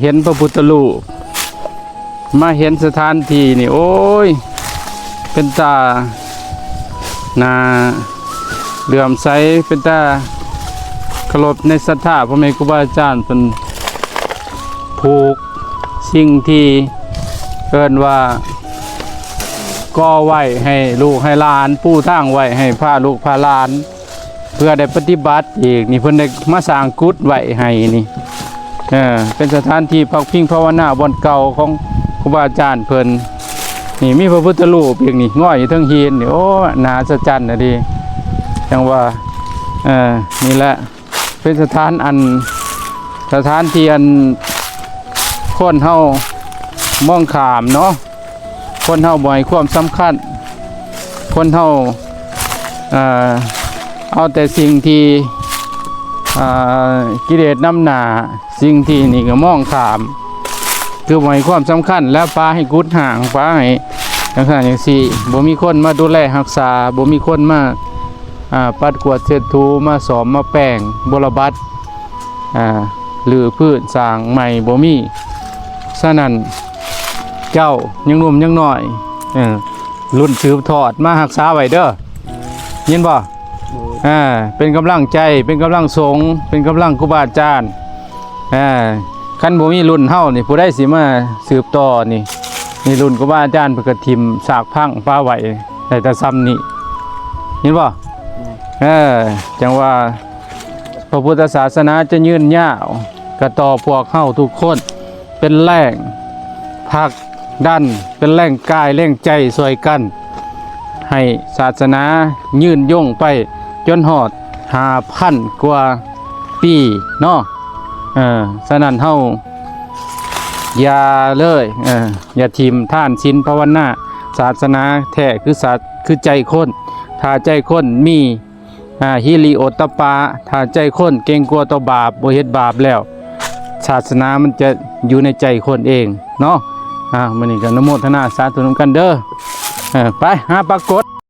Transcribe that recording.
ເຫັນພະພຸດທະຮູບ ມາເຫັນສະຖານທີ່ນີ້ ໂອ້ຍ ເປັນຕາໜ້າເຫຼື້ອມໃສ ເປັນຕາເຄົາລົບໃນສັດທາພໍ່ແມ່ຄູບາອາຈານເພິ່ນຜູກສິ່ງທີ່ເອີ້ນວ່າກໍ່ໄວ້ໃຫ້ລູກໃຫ້ຫຼານ ປູທາງໄວ້ໃຫ້ພາລູກພາຫຼານ ເພື່ອໄດ້ປະຕິບັດອີກນີ້ ເພິ່ນໄດ້ມາສ້າງກຸດໄວ້ໃຫ້ນີ້ ເອີ ເປັນສະຖານທີ່ພັກພິງພາວະນາບ່ອນເກົ່າຂອງຄູບາອາຈານເພິ່ນ ນີ້ມີພະພຸດທະຮູບອີກນີ້ ງອຍຢູ່ເທິງຫີນນີ້ ໂອ້ ໜ້າອັດສະຈັນນະເດ ຈັ່ງວ່າ ເອີ ນີ້ແຫຼະ ເປັນສະຖານອັນ ສະຖານທີ່ອັນ ຄົນເຮົາມອງຂ້າມເນາະ ຄົນເຮົາບໍ່ໃຫ້ຄວາມສຳຄັນ ຄົນເຮົາ ເອີ ເອົາແຕ່ສິ່ງທີ່ ເອີ ກິເລດນຳໜ້າ ສິ່ງທີ່ນີ້ກໍມອງຂ້າມ ຄືບໍ່ໃຫ້ຄວາມສຳຄັນ ແລ້ວປະໃຫ້ກຸດຮ້າງ ປະໃຫ້ຈັ່ງຊັ້ນຈັ່ງຊີ້ ບໍ່ມີຄົນມາດູແລຮັກສາ ບໍ່ມີຄົນມາ ອາ ປັດກວາດເຊັດຖູ ມາສ້ອມມາແປງບົວລະບັດ ອາ ຮື້ພື້ນສ້າງໃໝ່ບໍ່ມີ. ສະນັ້ນເຈົ້າຍັງໜຸ່ມຍັງນ້ອຍ ເອີ ລຸ້ນສືບທອດມາຮັກສາໄວ້ເດີ ຍິນບໍ່? ໂດຍ ອາ ເປັນກຳລັງໃຈ ເປັນກຳລັງສົງ ເປັນກຳລັງຄູບາອາຈານ ອາ ຄັນບໍ່ມີລຸ້ນເຮົານີ້ ຜູ້ໃດຊິມາສືບຕໍ່ນີ້? ນີ້ລຸ້ນຄູບາອາຈານເພິ່ນກໍຖິ້ມຊາກພັງປະໄວ້ ໄດ້ແຕ່ຊ່ຳນີ້ ເຫັນບໍ່? ແມ່ນ ເອີ ຈັ່ງວ່າພະພຸດທະສາສະໜາຈະຍືນຍາວ ກໍຕໍ່ພວກເຮົາທຸກຄົນ ເປັນແຮງຜັກດັນ ເປັນແຮງກາຍແຮງໃຈຊ່ວຍກັນ ໃຫ້ສາສະໜາຍືນຍົງໄປຈົນຮອດຫ້າພັນກວ່າປີເນາະ. ເອີ ສະນັ້ນເຮົາຢ່າເລີຍ ເອີ ຢ່າຖິ້ມທານສິນພາວະນາ ສາສະໜາແທ້ຄືສາ ຄືໃຈຄົນ ຖ້າໃຈຄົນມີ ອາ ຫິລິໂອດຕະປະ ຖ້າໃຈຄົນເກງກົວຕໍ່ບາບ ບໍ່ເຮັດບາບແລ້ວ ສາສະໜາມັນຈະຢູ່ໃນໃຈຄົນເອງເນາະ. ອາ ມື້ນີ້ກໍອະນຸໂມທະນາສາທຸນຳກັນເດີ. ເອີ ໄປຫາປາກົດ